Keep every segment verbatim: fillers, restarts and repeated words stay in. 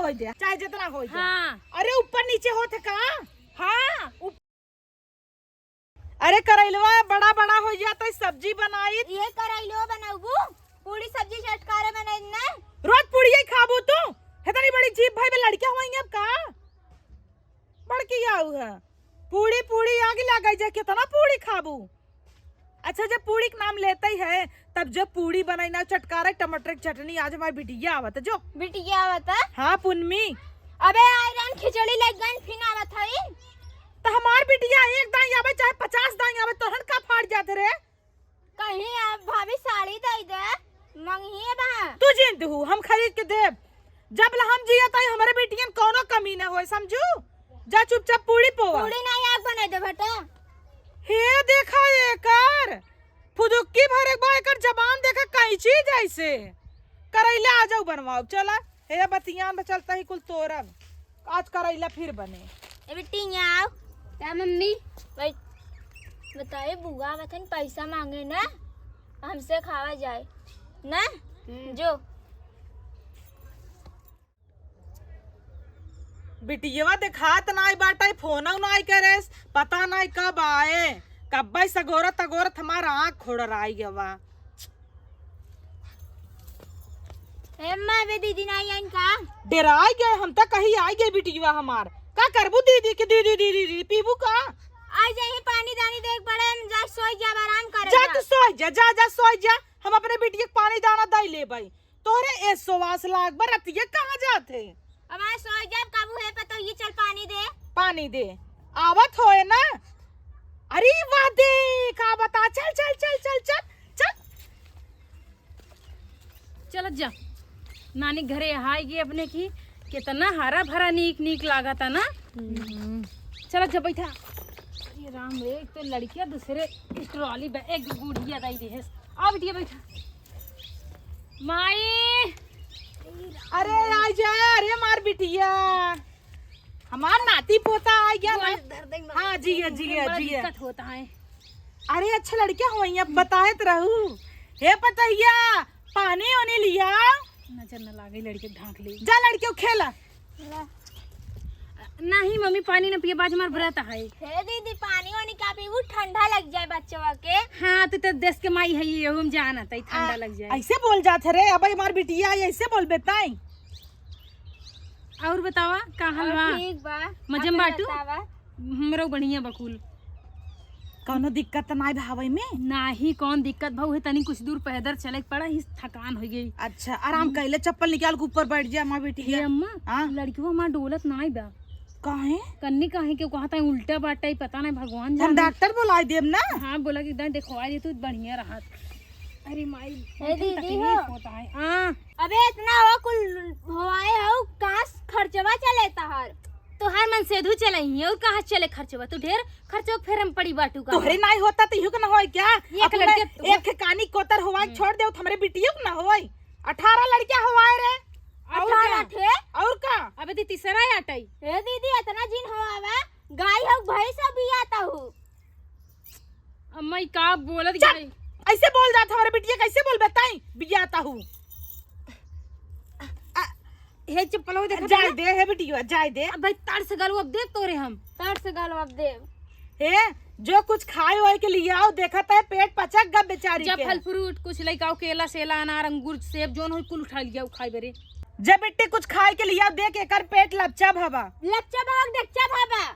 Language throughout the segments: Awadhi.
होइ जाए, चाहे जितना होइ जाए। हाँ। अरे ऊपर नीचे होत है का? हाँ, उप- अरे करैलवा बड़ा बड़ा होइ जात है, सब्जी बनाई। ये करैलवा बनउबू, पूरी सब्जी चटकारे बनाई ना। रोज पूड़िये खाबू तू? हेतनी बड़ी जीभ भई बे, लड़किया होइहैं अब का? बड़की आऊ है। पूड़ी, पूड़ी आगे लागे जे, कितना पूड़ी खाबू? अच्छा, जब पूड़ी के नाम लेते ही है, तब जब पूड़ी बनाई ना, चटकारा टमाटर के चटनी, आज हमार बिटिया आवत, जो। बिटिया आवत? हाँ, पुन्नी। अबे, आयरन खिचड़ी लग गई, फिर आवत है। तो हमार बिटिया एक दाई आवे, चाहे पचास दाई आवे, तोहन का फाड़ जात रे? कहीं आप भाभी साड़ी दे दे, मंगिए बा। तू जिन दहू, हम खरीद के देब। जब ले हम जियत हई, हमरे बिटियन कौनो कमी न होए, समझू? जा चुपचाप पूड़ी पोवा। पूड़ी नहीं, आग बनाई दे बेटा। हे देखा एकर, फुदुक्की भर एक बार एकर जबान देखा कैंची जैसे। करैला आ जाऊ बनवाओ, चला। हे बतियान बचलता ही कुल तोरब। आज करैला फिर बने। ए बेटी, यहाँ आओ। क्या मम्मी? बैठ। बताए, बुआ बतन पैसा मांगे ना, हमसे खावा जाए ना। हम्म। जो। बिटियवा देखात नाई बाटे, फोनौ नाई करेस, पता नाई कब आए। कब्बै सगोरत अगोरत हमार आँख खोड़राई गवा। ए अम्मा, अबे दीदी नाई आइन का? डेराई गए हम, त कही आई गए बिटियवा हमार। का करबू दीदी के दीदी, दीदी, दीदी, पीबू का? आई जाई, पानी दानी देख पड़े, हम जा सोई जाब, आराम करे जा। तू सोई जा, जा, जा सोई जा, हम अपने बिटिया के पानी दाना दई लेबै। तोहरे ए सोवास लाग बा, रतिया कहाँ जात है? अब आ सोई जाब, काबू है पतोहिए, चल पानी दे। पानी दे, आवत होए ना। अरे वाह दे, का बता, चल, चल, चल, चल, चल, चल। चलत जा, नानी घरे हाय गई अपने की, कितना हरा भरा नीक नीक लागता ना। हम्म। चलत जा, बैठा। अरे राम रे, एक तो लड़किया, दूसरे ट्रॉली बैग, एक गुड़िया दाई देहस। आ बिटिया बैठा। माई। अरे आ जा, अरे मार बिटिया, हमार नाती पोता आ गया ना। धर दे माई। हाँ, जिया, जिया, बड़ा जिया। दिक्कत होता है। अरे अच्छा लड़किया होई, अब बताए त रहू। हे पतैया, पानी ओनी लिया। नजर न लागे, लड़के ढांक ले। जा लड़के खेला। नहीं मम्मी, पानी न पिए, बाज मार व्रत है। हे दीदी, पानी वानी का पीबू, ठंडा लग जाए बच्चवा के। हाँ, तू तो देश के माई है, ये हम जानत है, ठंडा आ, लग जाए। ऐसे बोल जात है रे, अब हमार बिटिया है, ऐसे बोल बेताई। और बतावा, का हाल और बा? ठीक बा। मजे में अपन बाटू? बतावा। हमरो बढ़िया बकुल। कौनो दिक्कत त नाई भावई में? नाही, कौन दिक्कत भाऊ है, तनी कुछ दूर पैदल चले के पड़ा, ही थकान हो गई। अच्छा, आराम हम्म। कर ले, चप्पल निकाल के ऊपर बैठ जा, माँ बेटी हे जा। अम्मा, हाँ? लड़कियों हमार डोलत नाई बा। काहे? कन्नी काहे के कहता है, उल्टा बाटे, पता नहीं भगवान हम जाने। डॉक्टर बुलाई देब ना। हाँ, बोला कि एकदम देखवाई दे तू, बढ़िया रहत। अरे माई, ए बैठल दीदी तकलीफ हो। होता है। हाँ। अबे इतना हो कुल होआए हो, कहाँ से खर्चवा चले तहार? तोहार मन सेधु चलई है, और कहाँ से चले खर्चवा? तू ढेर खर्चवा फेर हम पड़ी बाटू का। तोहरे नाई होता तो इहू के ना होई क्या? एक अपने लड़के एक ठे कानी कोतर होवाई हम्म। छोड़ दे, हमरे बिटियों के ना होई। अठारह लड़कियां होवाए रे। और अठारह का? थे? और का? अबे दी तीसरा आटई। ए दीदी, इतना जिन होआवा, गाय हो, भैंस हो, बियाता हो। अम्मा, ई का बोलत चुप! गई? ऐसे बोल जात हमरे बिटिया, कैसे बोल बताई? बियाता हूँ। आ, हे चप्पल वो देखत जाए है? दे, हे बिटिया, जाए दे। अब भाई, तार से गालो अब देब तोरे हम। तार से गालो अब देब। हे, जो कुछ खाए वाए के लिए आओ, देखत है पेट पचक गब बेचारी जब के। फल फ्रूट कुछ लेके आओ, केला, सेला, अनार, अंगूर, सेब, जोन होई कुल उठा लिया, खाए बरे। जब बिट्टी कुछ खाए के लिए आओ, देख एकर पेट लपचा भवा। लपचा भवा, डच्चा भवा।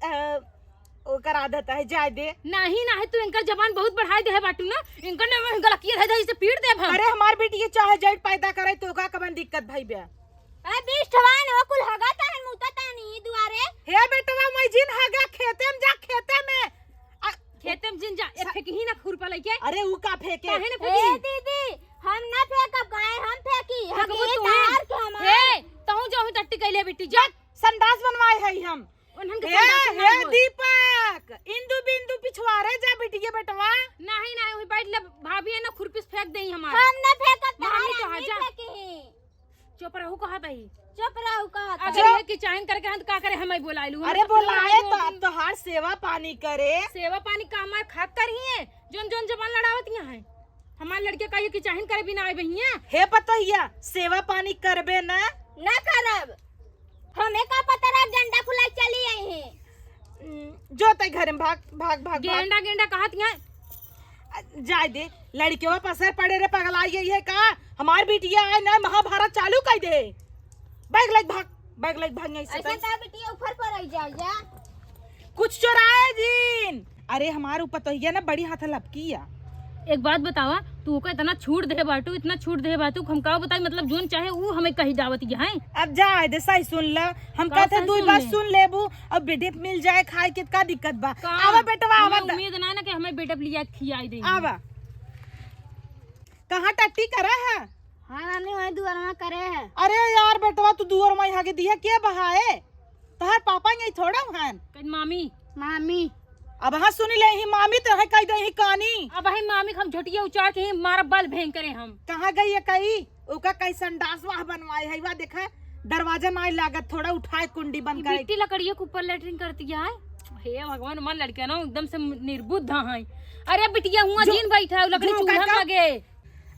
अ, ओकर आदत है, जाए दे। नाही, नाही, तू इनकर जबान बहुत बढ़ाए दे है बाटू ना, इनकर ने गलकिया है, इसे पीट देब हम। अरे हमार बेटी के चाहे जड़ पैदा करे तो का कवन दिक्कत भाई बे? ए, बीस ठवान हो, कुल हगा ताहन मुता तानी दुआरे। हे बेटवा, मैं जिन हगा खेते में जा, खेते में। आ, खेते में जिन जा, ए सा- फेंकी ही ना खुरपा लइके। अरे ऊ का फेंके? काहे ना ए फेंकी? दीदी, हम ना फेंकब, काहे हम फेंकी? फेंकबो हगी तू। तार के हमार। हे, तहूँ जो ही टट्टी कैले बेटी, जा। संडास बनवाए है हम। उन्हन के हे, संडास हे बनवाए हो। दीपक, इंदु बिंदु पिछवारे जा बिटिया बेटवा। नहीं, नहीं, वही बैठ ले, भाभी है ना, खुरपी से फेंक देई हमार। हम ना फेंकब, मम्मी तहार तो हम आजा। नहीं फेंकी। चुप रहू कहत ही। चुप रहू कहत अगर ही। ये कि चाहन करके हम का करे, हम ही बोलाइलू, हम अरे तो बोलाए बोलाए तो दो आप दिन। तोहार सेवा पानी करे। सेवा पानी का हमार खात कर ही है, जोन जोन जबान लड़ावत यहाँ है। हमार लड़के कहियो कि चाहिन करे बिना आए बहिया। हे पतोहिया, सेवा पानी करबे ना? ना करब। हमें का पता रहा गेंडा फुलाई चली आई हैं। हम्म, जो तै घर में भाग, भाग, भाग, भाग। गेंडा, गेंडा कहत यहाँ। अ, जाए दे, लड़केवा पर असर पड़े रे, पगलाई गई है का? हमार बिटिया आए ना, महाभारत चालू कर दे। बैग लेके भाग, बैग लेके भाग यहाँ से ऐसे तै। का बिटिया ऊपर पर आई जाए जा? कुछ चोराए जीन। अरे, हमार ऊपर तो ये ना बड़ी हाथ लपकी या। एक बात बतावा, तू ओका इतना छूट दे बाटू, इतना छूट दे बाटू, हम का बताई, मतलब, जोन चाहे ऊ हमें कही जावत ये है। अब जा, दे सही सुन ला, हम का कहते सही दुई सुन बात ले? सुन लेबू, अब बिडेप मिल जाए खाए के, का दिक्कत बा? का? आवा बेटवा, आवा हमें द- उम्मीद ना, ना कि हमें बिडेप लिया खियाई दे। आवा। कहाँ टट्टी करा है? हाँ नानी, वही दुआर में करे है। अरे यार बेटवा, तू दुआर में यहाँ के दिया के बहाए? तहार पापा यही थोड़ा हन। कहीं मामी। मामी। अब हाँ सुन ले ही मामी, तो है कह दे ही कानी। अब है मामी, हम झोटिया उचार के ही मारा बल भेंग करे हम। कहाँ गई है कही? ओका कई संडास वाह बनवाए है, वाह देखा, दरवाजा ना लागत, थोड़ा उठाए कुंडी बंद ई करे। बिट्टी लकड़ियों के ऊपर लेटरिन करती है। हे भगवान, हमार लड़कियां ना एकदम से निर्बुद्ध हैं। अरे बिटिया हुआ जो, जीन बैठा है, लकड़ी जो चूल्हा काका, में लगे।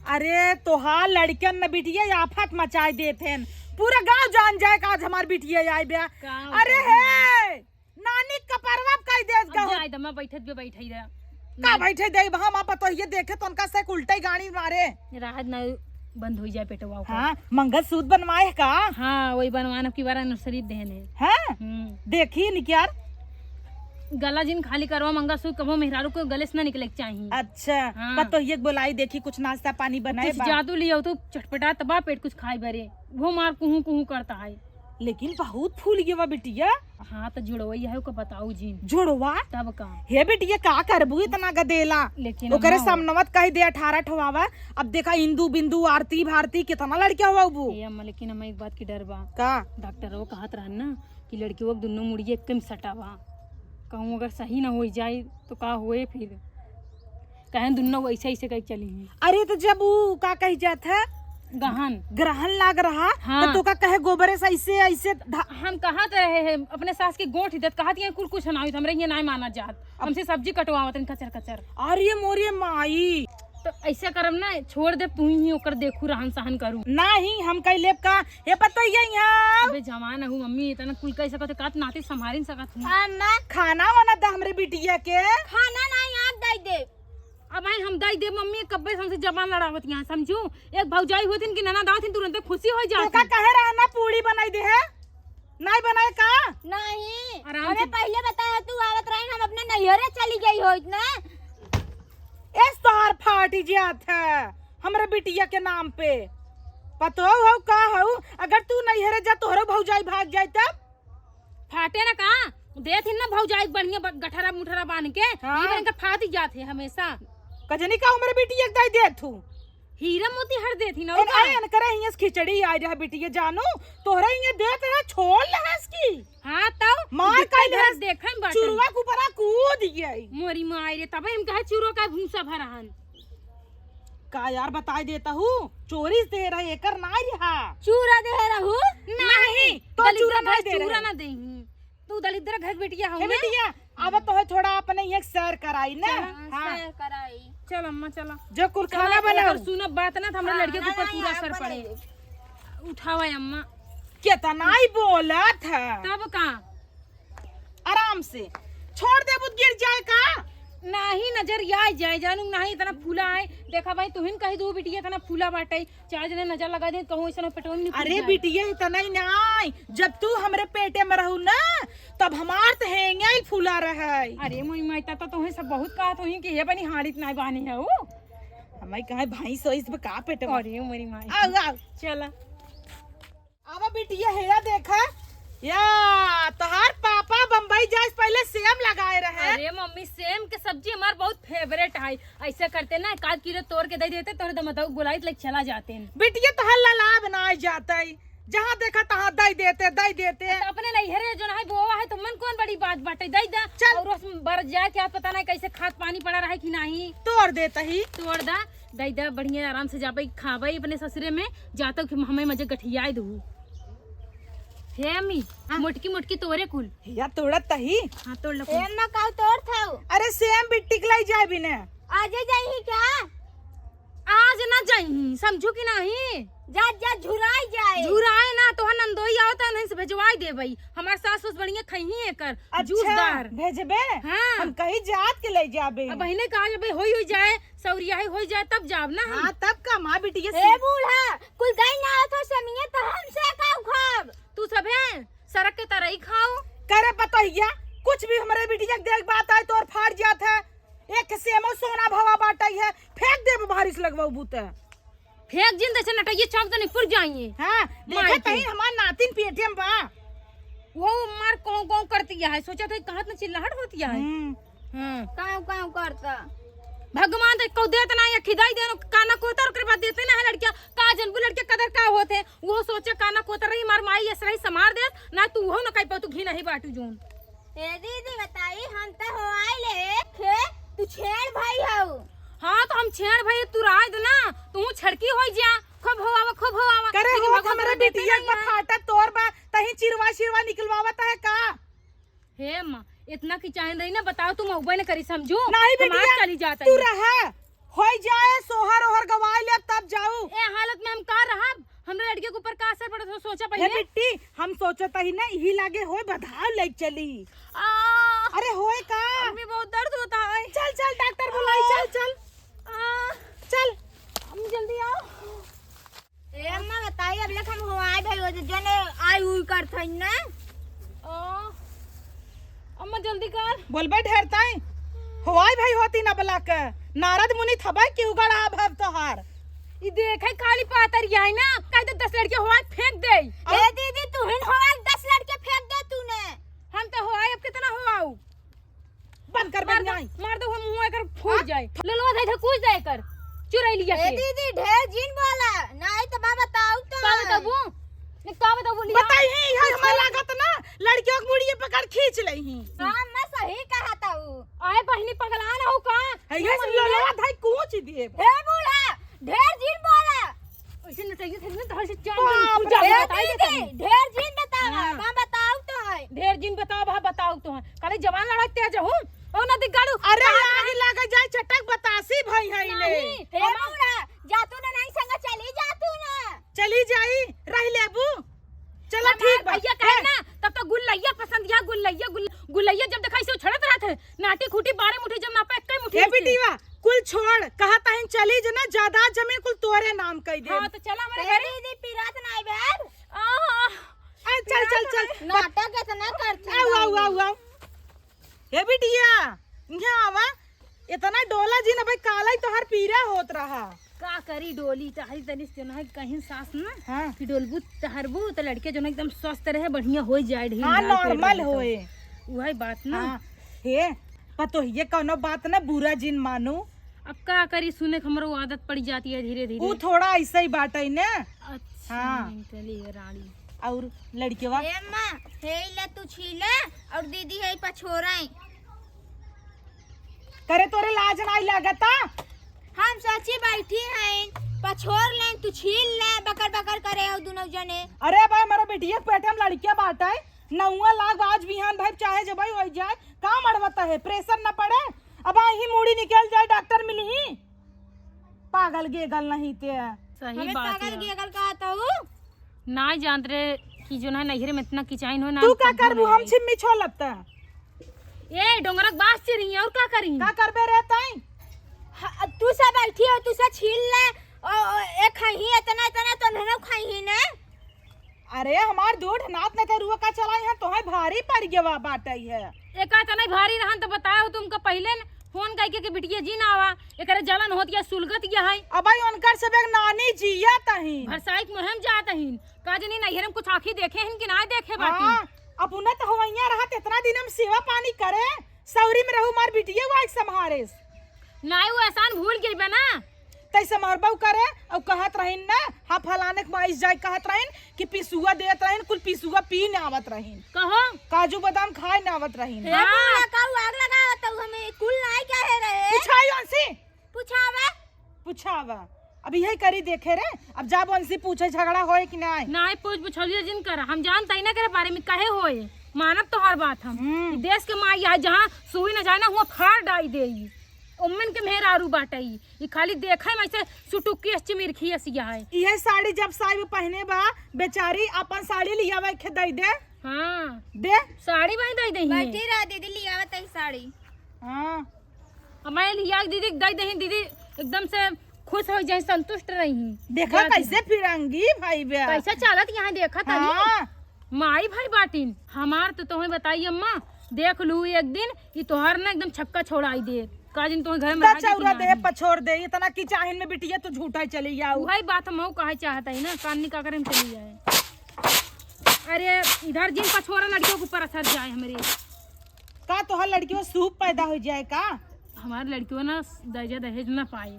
अरे तोहार लड़कियन न बिटिया आफत मचाए देत हैं, पूरा गांव जान जाए कि आज हमार बिटिया आई बे। का अरे उठा हे, नानी कपरवा कई देत अब गहू। जाए दमा बैठत बे बैठई रह। का नहीं। बैठे दे हम आप तो ये देखे तो उनका से उल्टे गाड़ी मारे। राहत ना बंद हो जाए पेटवा ओकर। हाँ, मंगलसूत्र बनवाए का? हाँ, वही बनवान, अब की बार एनिवर्सरी देन है। हाँ? हम्म। देखी निक यार। गला जिन खाली करवा, मंगलसूत्र कबो मेहरारू के गले से ना निकले के चाही। अच्छा, हाँ। पतोहिए के बोलाई, देखी कुछ नाश्ता पानी बनाए कुछ बा। जादू लियो तो चटपटा तबा पेट कुछ खाए बरे, वो मार कुहू कुहू करता है। लेकिन बहुत फूल गया बिटिया। हाँ, तो जुड़वा यह है, ओका बताऊ जिन। जुड़वा? तब का? हे बिटिया, का करबू इतना गदेला? लेकिन ओकरे अम्मा सामनवत कह दे अठारह ठवावा। अब देखा इंदू बिंदु आरती भारती कितना लड़किया हुआ बू। ए अम्मा, लेकिन अम्मा एक बात की डर बा। का? डॉक्टर वो कहत रहन ना कि लड़कियों के दुन्नो मुड़िए एक में सटावा, कहूँ अगर सही ना हो जाए तो का होए फिर? कहें दुन्नो वैसे ऐसे कहीं चली हैं। अरे तो जब वो का कही जात है? गहन। ग्रहण लाग रहा, हाँ। तो तोका कहे गोबरे से ऐसे, ऐसे धा- हम कहत रहे हैं, अपने सास के गोठ देत, कहत ये कुल कुछ ना होई, हमरे ये ना माना जात। अब हमसे सब्जी कटवावत हैं कचर कचर। अरे मोरे माई। तो ऐसे करम ना, छोड़ दे, तू ही ओकर देखू, रहन सहन करू। नाही, हम कह लेब का? हे पतोहिया यहाँ। अबे जवान हूँ मम्मी, इतना कुल कह सकत है, कात नाते संभाल सकत हूँ। अम्मा। खाना वाना दा हमरे बिटिया के। खाना नाही, आप दे दे। अब आई हम दाई दे मम्मी, कब्बे से हमसे जबान लड़ावत यहाँ, समझू? एक भौजाई होतिन कि ननद आवतिन, तुरंते खुशी हो जाती। तोका कहे रहा ना पूड़ी बनाई दे है, नाई बनाए का? नहीं, आराम हमें से। पहले बताया तू आवत रही, हम अपने नैहरे चली गई होइत ना। एस तोहार फाटी जात है हमरे बिटिया के नाम पे। पतो हो का हो, अगर तू नैहरे जा, तोहरो भौजाई भाग जाए तब? फाटे ना का? देत ही ना भौजाई बढ़िया ब-, गठरा मुठरा बांध के, हाँ। ई बन के फाट जात है हमेशा। कजनी का उम्र बिटिया के दाई देत हूँ। हीरा मोती हर देत ही ना, और का? अरे, अनकरे हियस खिचड़ी आई रहा बिटिया जानू, तोहरे हिया देत रहा, छोड़ लहस की। हाँ, तब मार दिक्कत काई है, लहस, देखे में बाटे। चुरवा के ऊपरा कूद गई। मोरी माई रे, तबे हम कहे चुरवा का भूसा भरहन। का यार, बताई देता हूँ, चोरी से दे रहे, एकर नाई रहा। चूरा दे रहू? नहीं, तो दलिद्र चूरा घर नाई दे चूरा रहे। ना देही। तू दलिद्र घर बिटिया हो हे ना? बिटिया, अब तो है थोड़ा अपने ये सैर कराई ना। चला, हाँ। सैर कराई। चल अम्मा, चला। जो कुल चला, खाना बनाओ। एकर सुनब बात ना, तो हमरा हाँ, लड़के के ना, ऊपर ना, पूरा यहाँ असर पर पड़े। नहीं। उठावा अम्मा। कितना ही बोलत है। तब का? आराम से छोड़ देबू त गिर जाए का? नाही, नजर आ जाए, जानू नाही, इतना फूला है। देखा भाई, तुहिन कही दू बिटिया इतना फूला बाटे, चार जने नजर लगा दे, कहूँ ऐसा पेटवा में निकल अरे जाए। बिटिया, इतना ही नाही, जब तू हमरे पेटे में रहू ना, तब हमार त हेंगे ही फूला रहे। अरे मोरी माई, तब तो तुहें सब बहुत कहा, तुहिन कि ये बनी हाड़ित नाही बानी है वो। हमारी कहा भैंस हो, इस पे का पेटे में? अरे मोरी माई। आओ, आओ। चला। अब बिटिया हेया देखा, या तोहार पापा बम्बई जाए से पहले सेम लगाए रहे। अरे मम्मी, सेम के सब्जी हमार बहुत फेवरेट है। ऐसे करते ना, एक आध किलो तोड़ के दे देते, तोरे दमदऊ गोलाई लेके चला जाते हैं। बिटिया तोहार ललाब ना आ जाते, जहाँ देखा तहाँ दे देते, दे देते। तो अपने नैहरे जो ना है, बोवा है, तो मन कौन बड़ी बात बाटे, दे दे। चल। और उस बर जाए, क्या पता ना कैसे खाद पानी पड़ा रहे कि नहीं। तोड़ देता ही। तोड़ दा। दई दा, बढ़िया आराम से जाबे, खाबे अपने ससुरे में, जातो कि हमें मजे गठियाए दू। हे अम्मी, हाँ। मोटकी मोटकी तोरे कुल। या तोड़त तही। हाँ, तोड़ लो ए कुल। अम्मा, काऊ तोड़ थाऊ? अरे सेम बिट्टी के लाई जाए बिने। आजे जाई ही क्या? आज ना जाई, समझू कि नाही? जा, जा, झुराई जाए। झुराए ना, तोहर नंदोई आवत है, नहीं से भेजवाई देबई। हमार सास उस बढ़िया खइही एकर अच्छा, जूसदार। भेजबे? हाँ। हम कहीं जात के ले जाबे। अब बहिने कहा जब होई, होई जाए, सौरिया है, होई जाए, तब जाब ना हम। हाँ, तब का माँ बिटिया ए से बूढ़ा, कुल गई ना आवत हो समिया, तो हमसे का उखाब? तू सभे सड़क के तरई खाओ। करे पतोहिया, कुछ भी हमरे बिटिया के देख बात आए, तोर फाड़ जात है। एक सेमो सोना भवा बाटई है, फेंक देब भारी से लगवाऊ बूते। फेंक जिन, जैसे नटैया चौक तो निपुर जाइए। हाँ, मार देखे के। तही हमार नातिन पेटे में बा। वो मार कौं कौं करती है, सोचा तो कहाँ इतना चिल्लाहट होती है। हम्म। हाँ। काव काव करता। भगवान तो कौ देत ना, ये खिदाई देनो, काना कोतर ओकरे बाद देते ना है लड़किया। का जनबू लड़किया कदर का होत है, वो सोचे काना कोतर रही, मार माई ऐसे रही समार देत, ना तू हो ना कहीं पर तू घी नहीं बाटू जोन। ए दीदी बताई, हम तो हो आई ले खे, तू छेड़ भाई हऊ। हाँ, तो हम छेड़ भाई, तू राज ना, तू छड़की होई जा, खूब होआवा, खूब होआवा। करे लेकिन हो भगवान हमरे तोरा देते बिटिया नहीं के है। फाटा तोर बा, तही चिरवा चिरवा निकलवावत है का? हे माँ, इतना की चाहन रही ना, बताओ, तुम अउबे न करी समझू। नहीं हम आज बिटिया, चली जात तू हई। रहा, होई जाए, सोहर ओहर गवाए ले, तब जाऊ। ए हालत में हम का रहब? हमरे लड़के के ऊपर का असर पड़त हो, सोचा हे पहले। बिट्टी, हम सोचत ही ना, यही लागे होए, बधाव ले चली। आ, अरे होए का? मम्मी, बहुत दर्द होता है। चल, चल, डॉक्टर बुलाई, आ, चल, चल। आ, चल। मम्मी, जल्दी आओ। ए अम्मा, बताई, अब लेख हम हवाई भाई हो, जने आई उई करत हई ना। आ, अम्मा, जल्दी कर। बोलबे ढेर ताई, हवाई भाई होती ना बला के, नारद मुनि थबाई की उगड़ आ भव तोहार। ई देखे खाली पातर यही ना, कह दे दस लड़के हवाई फेंक दे। ए दीदी, तू हिन हवाई दस लड़के फेंक दे तूने। हम तो हवाई अब कितना हवाऊ। बंद कर, मार बंद दो, नहीं। मार दो, हम मुंह एकर फूट हाँ? जाए। लो, लो, धई, धई, कूच दे एकर। चुरैलिया ए के। दीदी, ढेर जिन बोला, नहीं तो बा बताऊ तो। का बताबू? नहीं, का बताबू, लिया। बताई ही, यहाँ हमार लागत ना, लड़कियों के मुड़िए पकड़ खींच ले ही। हाँ, मैं सही कहा था ऊ। आए बहिनी पगला ना हो का? है ये ये सुन लो, महीने लो, धई कूच दिए। हे बूढ़ा, ढेर जिन बोला। ऐसे नटैया थे ना, तोहर से चार बाप दिन रे। पूजा ए बताई दे दीदी, तनी। ढेर जिन बतावा, हाँ। का बताऊ तो है। ढेर जिन बतावा, बताऊ तो है। काले जवान लड़ाई तेज हूँ। ओ ना दिगाड़ू। अरे, कहाँ आगे लागे जाए, चटक बतासी भाई है इने। नहीं, हे बूढ़ा, जा तू ना नहीं संग चली जा तू ना। चली जाई, रह लेबू। चलो हमार ठीक बा। भैया कहे हैं? ना, तब तो गुल्लैया पसंद या गुल्लैया, गुल-, गुल्लैया जब देखा ऐसे उछड़त रहत है, नाटी खूटी बारह मुठी जब नापा, एक मुठी हे से। बिटिया, कुल छोड़, कहा ताहिन चली जे ना, जायदाद जमीन कुल तोरे नाम कई दे। हाँ, तो चला हमारे ए घरे। दीदी, पिरात नाई बे। आह, आ, चल, चल, चल। नाटक इतना करती आऊ, आऊ, रहू। आऊ, आऊ। हे बिटिया, यहाँ आवा। इतना डोला जिन, अबे काला ही तोहार पीरा होत रहा। का करी डोली, टहल तनी से ना कहीं सास ना हाँ। कि डोलबू टहरबू तो लड़के जो ना एकदम स्वस्थ रहे, बढ़िया हो जाए, ढील हाँ, ढाल पेट नॉर्मल रहे तो। होए। उहे बात ना। हाँ। हे, पतोहिए कौनो बात ना बुरा जिन मानू। अब का करी, सुने के हमरो आदत पड़ जाती है धीरे धीरे। ऊ थोड़ा ऐसे ही बाटे ने। अच्छा, हाँ। मेंटली है रानी। और लड़केवा? ए अम्मा, हे ले तू छीले और दीदी है पछोराई। करे तोरे लाज नाई लागता? हम सोची बैठी हैं, पछोर लें, तू छील ले, बकर बकर करे हो दुनो जने। अरे भाई, हमारा बेटिया के पेट में लड़किया बाटे, नौवा लाग आज बिहान भाई चाहे जब भाई हो जाए, का मड़वता है, प्रेशर न पड़े, अब आई ही मूड़ी निकल जाए, डॉक्टर मिली ही। पागल गेगल नहीं ते। सही हमें बात पागल है। गेगल कहा था ऊ? ना जानत रहे कि जो ना नैहरे में इतना किचाइन हो ना। तू का करबू? हम छिम्मी छोलत। ए, डोंगरक बास चिरी और का करी? का करबे रे तई? ह-, तू से बैठी हो, तू से छील ले। ओ, ओ, ए खाई ही इतना, इतना तो नहीं खाई ही ने। अरे हमार दूध नात न करुआ का चलाई है, तोहे भारी पड़ गवा बाटई है। एका इतना भारी रहन तो बताओ तुमका पहले न। फोन कइके कि बिटिया जिन आवा, एकरे जलन होत या सुलगत या है। अबई उनकर सब एक नानी जियत ही। भरसाई के मुहिम जात ही। का जनी नैहर में कुछ आँखी देखे हिन कि ना देखे बाटी? हाँ, अपना तो हवैया रहत इतना दिन हम सेवा पानी करे, सौरी में रहू मार बिटिया वो एक संभारेस। नाई वो एहसान भूल गई बा ना। तैसे मार बहू करे, और कहत रहीन ना, हाँ फलाने के माइस जाए कहत रहीन, कि पिसुआ देत रहीन, कुल पिसुआ पी न आवत रहीन। कहो। काजू बादाम खाए न आवत रहीन। हे हाँ। बूढ़ा, काऊ आग लगावत हऊ, हमें कुल नाई कहे रहे। पुछाई उनसे। पुछावा। पुछावा। अब यही करी देखे रे, अब जाब उनसे पूछे झगड़ा होए कि नाई। नाई पूछ, पुछौलिया जिन कर, हम जानत ही ना करे बारे में कहे होए। मानब तोहार बात हम। हम्म। देश के माई आ जहाँ सुई न जाए ना, हुआ फाड़ डाई देई। ओमन के मेहरारू बाटइ, ई खाली देखइ में ऐसे सुटुकी अस चिमिरखी असिया है। इहे साड़ी जब साइब पहिने बा, बेचारी अपन साड़ी लियावे के दइ दे। हाँ। दे। साड़ी वहीं दइ दे। बैठी रह दीदी, लियावत ही साड़ी। हाँ। अब मैं लिया दीदी के दइ दही, दीदी एकदम से खुश होइ जाए, संतुष्ट रही। देखा कैसे फिरंगी भाई बे। कैसे चलत यहाँ देखा तनी। हाँ। माई भाई बाटिन, हमार तो तोहे बताई अम्मा, देख लू एक दिन, ई तोहर ना एकदम छक्का छोड़ाई दे। का जिन तोहे घर में रह के चौरा दे, पछोड़ दे, इतना की चाहिन में बिटिया तू झूठा चली जाऊ। वही बात हम कहै चाहत ही ना, कान निका करे हम चली जाए। अरे, इधर जिन पछोड़ा लड़कियों के ऊपर असर जाए हमरे। का तोहर लड़कियों सूप पैदा होइ जाए का? हमार लड़कियों ना दहेजा दहेज ना पाए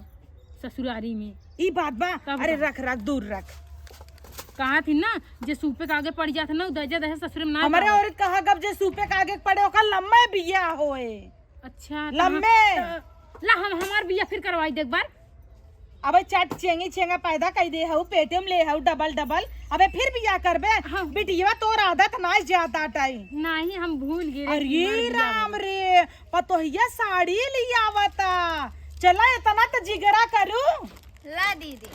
ससुरारी में। ई बात बा? तब अरे का? रख, रख, दूर रख। कहा थी ना, जे सूपे के आगे पड़ जात ना, उ दहेजा दहेज ससुर में ना हमरे पावे। औरत कहा गब जे सूपे के आगे पड़े, ओकर लम्बे बिया होए। अच्छा, तो लम्बे। हम, तो, ला हम हमार बिया फिर करवाई दे एक बार। अबे चट चेंगी चेंगा पैदा कई दे हऊ, पेटे में ले हऊ डबल डबल, अबे फिर बिया करबे? हाँ। बिटिया तोर आदत ना ज्यादा टाइम। नहीं, हम भूल गए अरे हमार बिया राम हो। रे, पतोहिया साड़ी लियावता, चला इतना तो जिगरा करू। ला दीदी।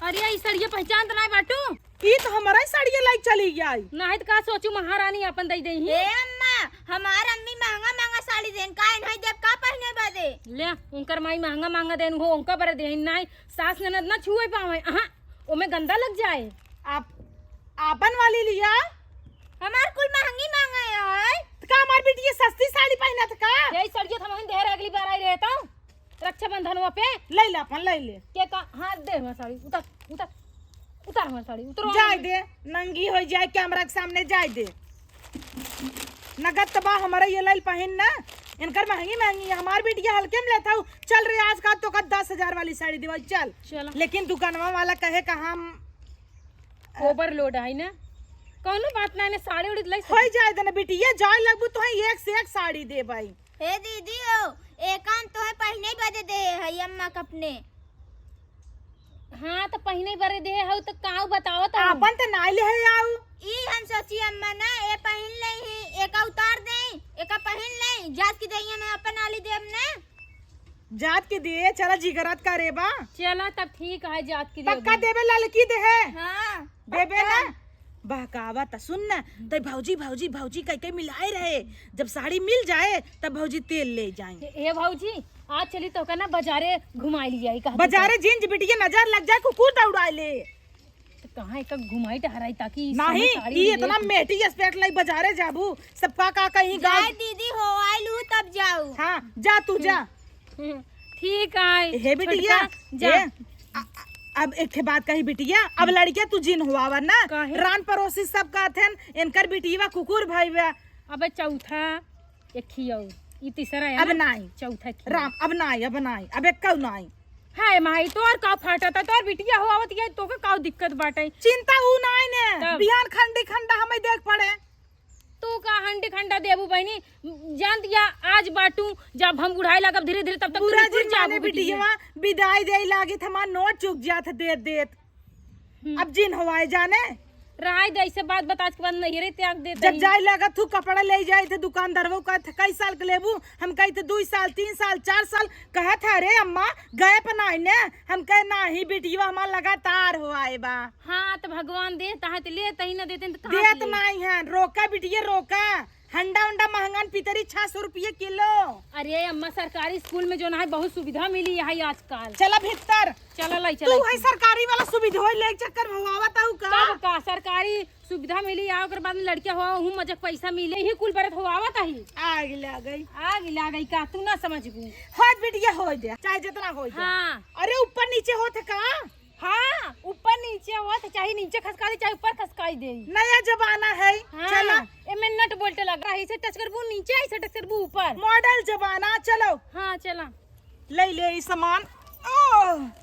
अरे ई सड़िया पहचान तो नहीं बाटू? ई तो हमारा ही साड़िया लाई चली गई। नहीं तो का सोचू महारानी अपन दे दे ही। ए अम्मा, हमार अम्मी महंगा महंगा साड़ी देन, का इन्हें देब का पहने बदे? ले, उनकर माई महंगा महंगा देन हो, उनका बरे देहिन नाई, सास ननद ना छुए पावे। अहाँ, ओमे गंदा लग जाए। आप आपन वाली लिया। हमार कुल महंगी महंगा है। त का हमार बिटिया सस्ती साड़ी पहनत का? यही सड़िया त हमहिन देहर अगली बार आई रहे तो रक्षाबंधनवा पे। ले ले अपन, ले ले। के का? हाँ, दे हमार साड़ी, उतार, उतार, उतार हमार साड़ी, उतार। जाए दे, नंगी हो जाए कैमरा के सामने, जाए दे। नगद त बा हमारा ये लाइल पहिन ना, इनकर महंगी महंगी है, हमार बिटिया हल्के में लेत हऊ। चल रे, आज का तो का दस हजार वाली साड़ी देवा, चल। चलो। लेकिन दुकानवा वाला कहे का हम overload है ना, कौनो बात ना, ने साड़ी उड़ी लाई होई जाए देना बिटिया, जाए लगबू तो है एक से एक साड़ी देबाई। हे दीदी हो, एकान तोहे पहिने बदे दे है अम्मा के अपने। हाँ, त पहिने बरे देहे हऊ, त काऊ बतावत हऊ? आपन त नाई लेहे आऊ। ई हम सोची अम्मा ना, ए पहिन ले ही, एका उतार दे, एका पहिन ले, जात की देहिया में अपन आली देब ना। जात के दिए, चला जिगरात का रे बा। चला तब ठीक है, जात की पक्का देबे। देबे ललकी देहे। हाँ, देबे पक्का। ना? बहकावा त सुन ना, तई भौजी, भौजी, भौजी कह के मिलाए रहे। जब साड़ी मिल जाए, तब भौजी तेल ले जाए। ए, ए भौजी, आज चली तो का ना बाजारे घुमाई ली जाई, कहती बाजारे तो। जिन बिटिया नजर लग जाए, कुकुर दौड़ाए ले। तो कहाँ एक घुमाई टहराई ताकि इस समय नहीं, साड़ी ई में इतना देख मेटी स्पेट लाई बाजारे जाबू, सबका का कहीं गाँव जाए दीदी हो, आइल हूँ तब जाऊ। हाँ, जा तू जा। हम्म, ठीक है, हे बिटिया, छोटका, जा। ए, अ-, अ-, अब एक ठे बात कही बिटिया, अब लड़किया तू जिन हुआवा ना, काहे? रान पड़ोसी सब कहत हन, इनकर बिटिया कुकुर भई बा। अबे चौथा, एक ही और, ई तीसरा है अब ना? नाई। चौथा की। राम, अब नाई, अब नाई, अब एक नाई। हाय माई, तोर का फाटा था, तोर बिटिया हुआवत ये, तोके का दिक्कत बाटे? चिंता ऊ नाई ने, तब? बिहान खंडी खंडा हमें देख पड़े। तू का हंडी खंडा देबू बहिनी, जान दिया आज बाटू, जब हम बुढ़ाए लागब धीरे धीरे, तब तक बुरा तू जिन जाबू माने बिटिया। बिटिया, विदाई दे लागित हमार नोट चुक जात देत देत। हम्म। अब जिन हवाए जाने। रहाई दे, ऐसे बात बता के बाद नैहरे त्याग देते जब ही। जाए लागत तू कपड़ा ले जाए थे दुकानदारवा कहत कई साल के लेबू, हम कही थे दू साल, तीन साल, चार साल, कहत है, "अरे अम्मा, गए पर नाही ने?" हम कहे, "नाही, बिटिया हमार लगातार हो आए बा।" हाँ, तो भगवान देता है, तो लेता ही ना देते, तो कहाँ से देत ले? नाही है, रोका बिटिया, रोका। हंडा उंडा महंगा न पितरी छह सौ रुपये किलो। अरे अम्मा, सरकारी स्कूल में जो ना है, बहुत सुविधा मिली है आजकल। चला भीतर। चला लाई, तू चला। है सरकारी वाला सुविधा होई, ले चक्कर भवावत हऊ का? तब का, सरकारी सुविधा मिली, आ ओकर बाद में लड़किया हुआ, हूँ मजक पैसा मिले, ही कुल बरत हुआवत ही। आग लागई। आग लागई का, तू ना समझबू। होत बिटिया होई दे, चाहे जितना होई दे। हाँ। अरे ऊपर नीचे होत का? हाँ, ऊपर नीचे होत, चाहे नीचे खसका दे, चाहे ऊपर खसकाई दे। नया जमाना है, हाँ, चला। एमे नट बोल्ट लग रहा है, इसे टच करबू नीचे, इसे टच करबू ऊपर। मॉडल जमाना, चलो। हाँ, चला। ले ले ई सामान। ओह।